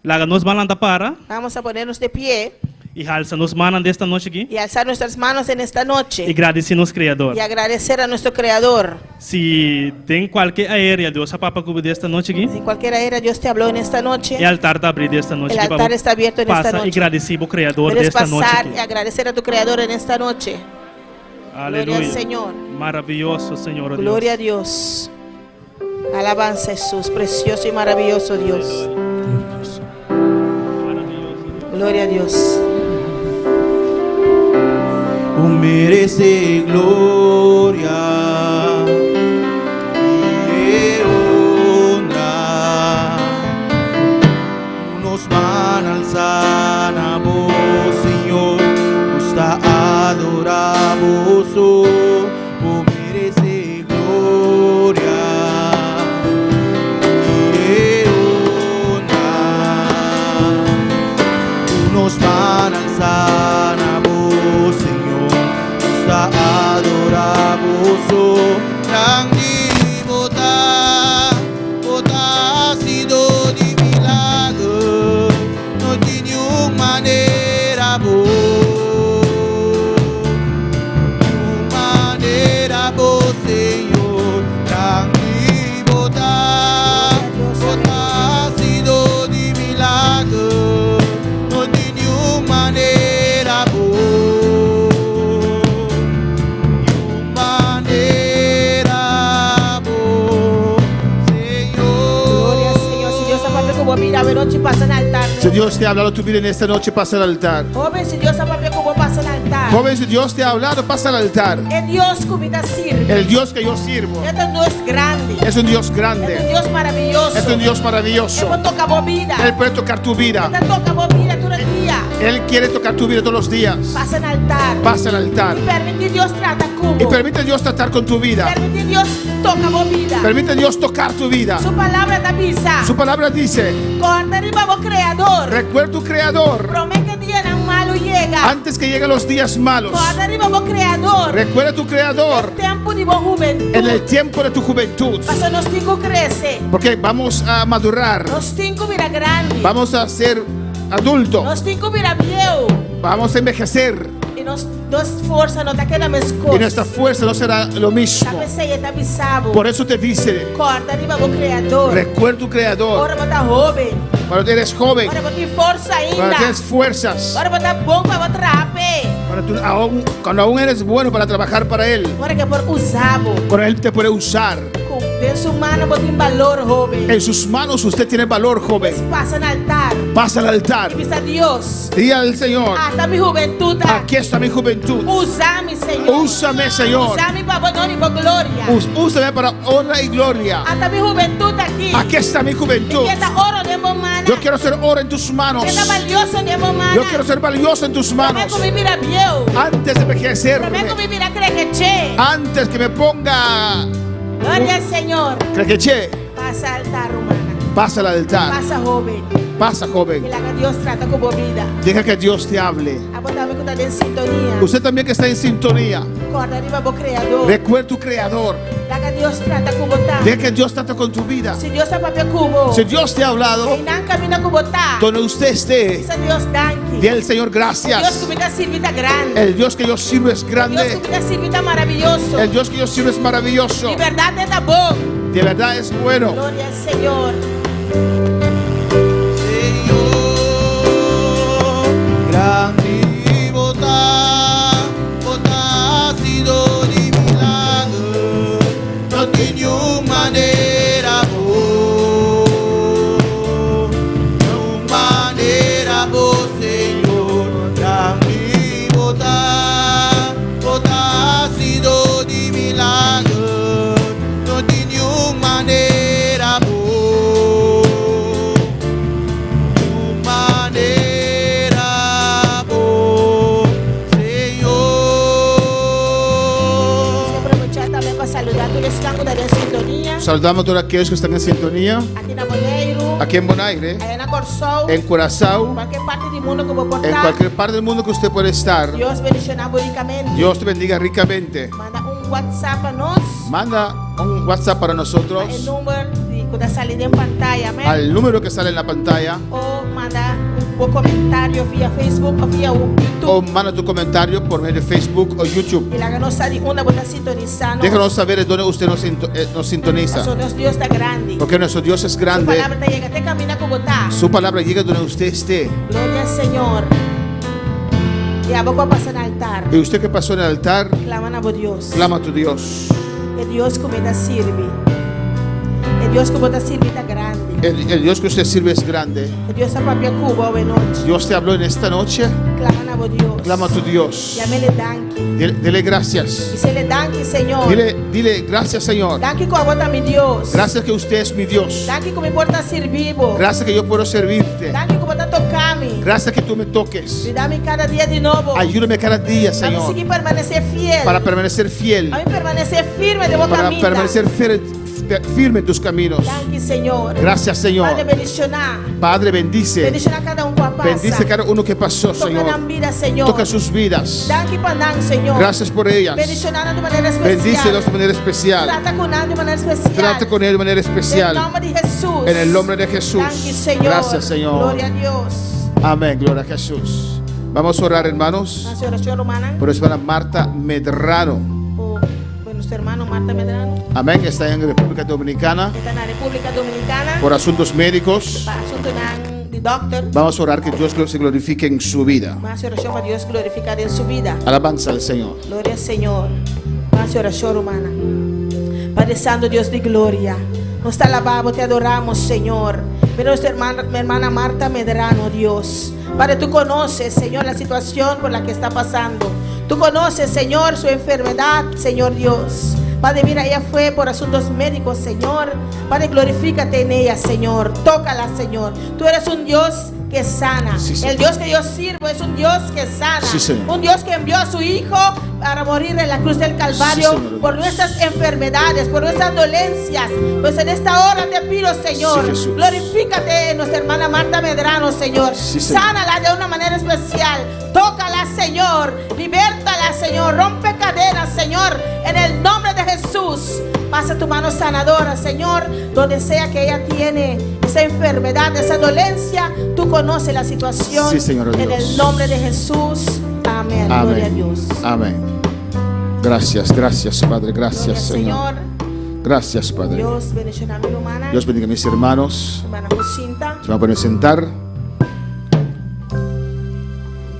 Laga nos ban lanta para. Vamos a ponernos de pie. I halsa nos mannan den esta nochi aki. Y alzar nuestras manos en esta noche. I gradici nos Creador. Y agradecer a nuestro Creador. Si den kualke aérea Dios a papia ku bo den esta nochi aki. Si en cualquier aérea Dios te habló en esta noche. E altar ta abrí den esta nochi El aki pa altar bo está abierto en esta pasa i noche. gradici bo Creador den Puedes esta nochi pasar aki. y agradecer a tu Creador en esta noche. Gloria al Aleluya. Señor. Maraviyoso Señor, oh Dios. Gloria a Dios. Alabanza Jesús, precioso y maravilloso Dios. Gloria a Dios. Bo merece gloria y honra. Nos man alza na bo, Señor, nos ta adora bo so. Bo merece gloria. alsa na bo, Señor. Nos ta adorá bo so. Grandi bo ta, bo ta hasido di milager. No tin niun manera bo, niun manera bo, Señor. Grandi bo ta, bo ta hasido di milager. No tin niun manera bo, niun manera bo, Gloria al Señor. Si Dios a papia ku bo bida awe nochi, pasa na altar. Si Dios te ha hablado tu vida en esta noche, pasa al altar. Hóben, si Dios a papia ku bo, pasa na altar. Joven, si Dios te ha hablado, pasa al altar. E Dios ku mi ta sirbi. El Dios que yo sirvo E ta un Dios grandi. es un Dios E ta un grande. Dios maravioso. Es un Dios E maravilloso. por toka bo bida. Él puede tocar tu E vida. ta toka bo bida tur dia. Él quiere tocar tu vida todos los días. Pasa na altar. Pasa al altar. I permití Dios trata ku Y bo. permite a Dios tratar con tu vida. Permití Dios toka bo bida. Permite a Dios tocar tu vida. Su palabra ta bisa. Su palabra dice, Kòrda riba bo Kreador. recuerda tu Creador Promé ku dianan malu yega. antes que lleguen los días malos. Kòrda riba bo Kreador. Recuerda tu Creador Tempu di bo hubentut. en el tiempo de tu juventud. Paso nos tin ku krese. Porque vamos a madurar. Nos tin ku bira grandi. Vamos a ser adultos. Nos tin ku bira bieu. Vamos a envejecer. I nos nos forsa no ta keda meskos. Y nuestra fuerza no será lo Ta mismo. p'esei e ta bisa bo. Por eso te dice, Kòrda riba bo Kreador. recuerda tu Creador. Ora bo ta hóben. Cuando eres joven, Ora bo tin forsa cuando ainda. tienes fuerzas, Ora bo ta bon pa bo traha p'e. cuando, tú aún, cuando aún eres bueno para trabajar para Él, Ora ku e por usa bo. cuando Él te puede usar. Ku den su man bo tin balor, hóben. En sus manos usted tiene valor, joven. Pasa na altar. Pasa al altar. I bisa Dios. Di al Señor, Ata mi hubentut. aquí está mi juventud. Usa mi, Señor. Úsame, Señor. Usa mi pa bo honor i bo gloria. Úsame para honra y gloria. Ata mi hubentut aki. Aquí está mi juventud. Mi ke ta oro den bo man. Yo quiero ser oro en tus manos. Mi ke ta balioso den bo man. Yo quiero ser valioso en tus Promé manos. ku mi bira bieu. Antes de envejecer, Promé ku mi bira krekeché. antes que me ponga Gloria al Señor. crequeché, Pasa altar, ruman. pasa al altar. Pasa, hóben. Pasa, joven. I laga Dios trata ku bo bida. Deja que Dios te hable. Abo tambe ku ta den sintonia. Usted también que está en sintonía, Kòrda riba bo Kreador. recuerda tu Creador. Laga Dios trata ku bo ta. Deja que Dios trate con tu vida. Si Dios a papia ku bo. Si Dios te ha hablado, Einan kaminda ku bo ta. donde usted esté, Bisa Dios danki. di al Señor Dios gracias. ku mi ta sirbi ta grandi. El Dios que yo sirvo es Dios grande. ku mi ta sirbi ta maravioso. El Dios que yo sirvo es maravilloso. Di berdat e ta bon. De verdad es bueno. Gloria al Señor. Señor, grandi bo ta, bo ta hasido di milager, no tin niun manera bo, niun manera bo, Señor, grandi bo ta, bo ta hasido di milager, no tin niun manera bo. Manera bo, Señor. Quiero aprovechar también para saludar a todos los que están en sintonía. Saludamos a todos aquellos que están en sintonía. Aki na Boneiru. Aquí en Bonaire, Aya na Kòrsou. en Curazao, Kualke parti di mundu ku bo por en ta. cualquier parte del mundo que usted puede estar. Dios bendishoná bo rikamente. Dios te bendiga ricamente. Manda un WhatsApp pa nos. Manda un WhatsApp para E nosotros number ku ta sali den pantaya, amèn? al número que sale en la pantalla Òf manda un komentario via Facebook òf via YouTube. o manda tu comentario por medio de Facebook o YouTube. I laga nos sa di unda bo ta sintonisando. Déjanos saber de dónde usted nos, nos sintoniza. Paso nos Dios ta grandi. Porque nuestro Dios es Su grande. palabra ta yega te kaminda ku bo ta. Su palabra llega donde usted esté. Gloria al Señor. I abo ku a pasa na altar. Y usted que pasó en el altar, Klama na bo Dios. clama a tu Dios. E Dios ku mi ta sirbi. E Dios ku bo ta sirbi ta grandi. El Dios que usted sirve es grande. E Dios a papia ku bo awe nochi. Dios te habló en esta noche. Klama na bo Dios. Clama a tu Dios. Yam'é danki. Dile gracias. Bis'é danki, Señor. Dile, dile gracias, Señor. Danki ku abo ta mi Dios. Gracias que usted es mi Dios. Danki ku mi por ta sirbi bo. Gracias que yo puedo servirte. Danki ku bo ta toka mi. Gracias que tú me toques. Yuda mi kada dia di nobo. Ayúdame cada día, Pa mi Señor. sigui permanesé fiel. Para permanecer fiel. Pa mi permanesé firme den bo Para kaminda. permanecer fiel, firme en tus caminos. Danki, Señor. Gracias, Señor. Padre, bendishoná. Padre, bendice. Bendishoná kada un ku a pasa. Bendice cada uno que pasó, Toka Señor. nan bida, Señor. Toca sus vidas. Danki pa nan, Señor. Gracias por ellas. Bendishoná nan di manera espesial. Bendícelos de manera especial. Trata ku nan di manera espesial. Trata con él de manera Den especial. nòmber di Hesus. En el nombre de Jesús. Danki, Señor. Gracias, Señor. Gloria a Dios. Amén. Gloria a Jesús. Vamos a orar, hermanos, Hasi orashon, rumannan. por nuestra hermana Marta Medrano. Pa nos ruman Marta Medrano. Amén. Que está en República Dominicana E ta na Repúblika Dominikana. por asuntos médicos. Pa asuntunan di dòkter. Vamos a orar que Dios se glorifique en su vida. Ban hasi orashon pa Dios glorifiká den su bida. Alabanza al Señor. Gloria na Señor. Ban hasi orashon, rumannan. Padre Santo, Dios di gloria. Nos te alabamos, te adoramos, Señor. Mira nuestra hermana, mi hermana Marta Medrano, Dios. Padre, tú conoces, Señor, la situación por la que está pasando. Tú conoces, Señor, su enfermedad, Señor Dios. Padre, mira, ella fue por asuntos médicos, Señor. Padre, glorifícate en ella, Señor. Tócala, Señor. Tú eres un Dios que sana. Sí, Señor. El Dios que yo sirvo es un Dios que sana. Sí, Señor. Un Dios que envió a su Hijo para morir en la cruz del Calvario Sí, Señor por Dios. nuestras enfermedades, por nuestras dolencias. Pues en esta hora te pido, Señor, Sí, Jesús. glorifícate en nuestra hermana Marta Medrano, Señor. Sí, Señor. Sánala de una manera especial. Tócala, Señor. Libértala, Señor. Rompe cadenas, Señor. En el nombre de Jesús. Pasa tu mano sanadora, Señor, donde sea que ella tiene esa enfermedad, esa dolencia. Tú conoces la situación. Sí, Señor En Dios. el nombre de Jesús. Amén. Gloria a Amén. Dios. Amén. Gracias, gracias, Padre. Gracias, Gloria al Señor. Señor. Gracias, Padre. Dios bendishoná mi rumannan. Dios bendiga a mis hermanos. Ruman Jacinta. Se van a poner a sentar.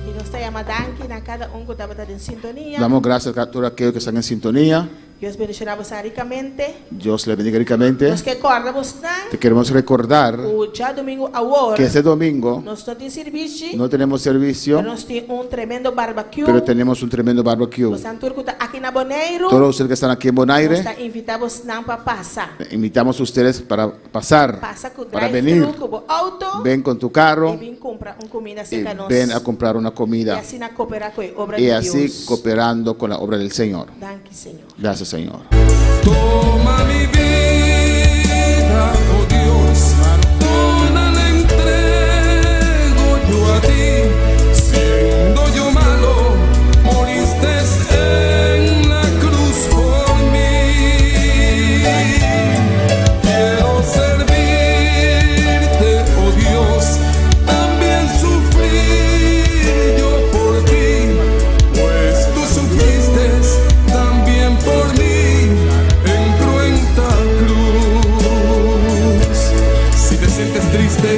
I nos ta yama danki na kada un ku tabata den sintonia. Damos gracias a todos aquellos que están en sintonía. Dios bendishoná boso rikamente. Dios les bendiga ricamente. Nos ke kòrda bosonan. Te queremos recordar Ku djadumingu awor. que este domingo Nos no tin servisio. no tenemos servicio, Pero nos tin un tremendo barbecue. pero tenemos un tremendo barbecue. Bosonan tur ku ta aki na Boneiru. Todos ustedes que están aquí en Nos Bonaire, ta invitá bosonan pa pasa. invitamos a ustedes para pasar, Pasa ku para drive venir. thru ku bo outo. Ven con tu carro I bin kumpra un kuminda y serka nos. ven a comprar una I comida. asina kooperá ku e obra Y di así Dios. cooperando con la obra del Señor. Danki, Señor. Gracias, Señor. Toma mi vida, oh Dios, toda la entrego yo a ti. Siendo yo malo, moriste en la cruz por mí. Quiero servirte, oh Dios, también sufrir yo por ti, pues tú sufriste también por mí en cruenta cruz. Si te sientes triste,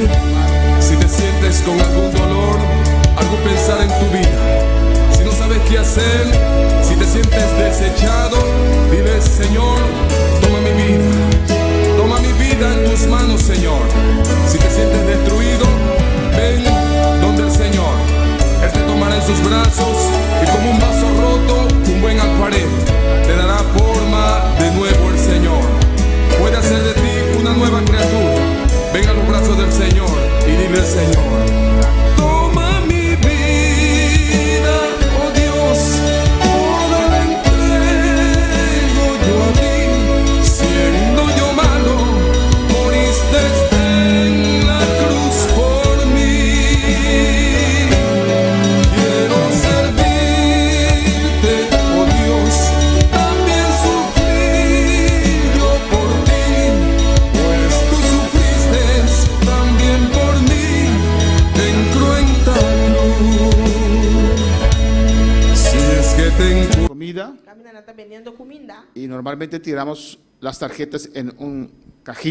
si te sientes con algún dolor, algún pensar en tu vida, si no sabes qué hacer, si te sientes desechado, dile: Señor, toma mi vida, toma mi vida en tus manos, Señor. Si te sientes destruido, ven donde el Señor. Él te tomará en sus brazos y como un vaso roto, un buen alfarero, te dará forma de nuevo el Señor. Puede hacer de ti una nueva criatura. Ven a los brazos del Señor y dile al Señor: Toma mi vida, oh Dios, toda la entrego yo a ti. Siendo yo malo, moriste en la cruz por mí. Quiero servirte, oh Dios, también sufrir yo por ti, pues tú sufriste también por mí en cruenta cruz. Si es que te encuentro Comida Kaminda nan ta bendiendo kuminda. y normalmente tiramos las tarjetas en un cajito.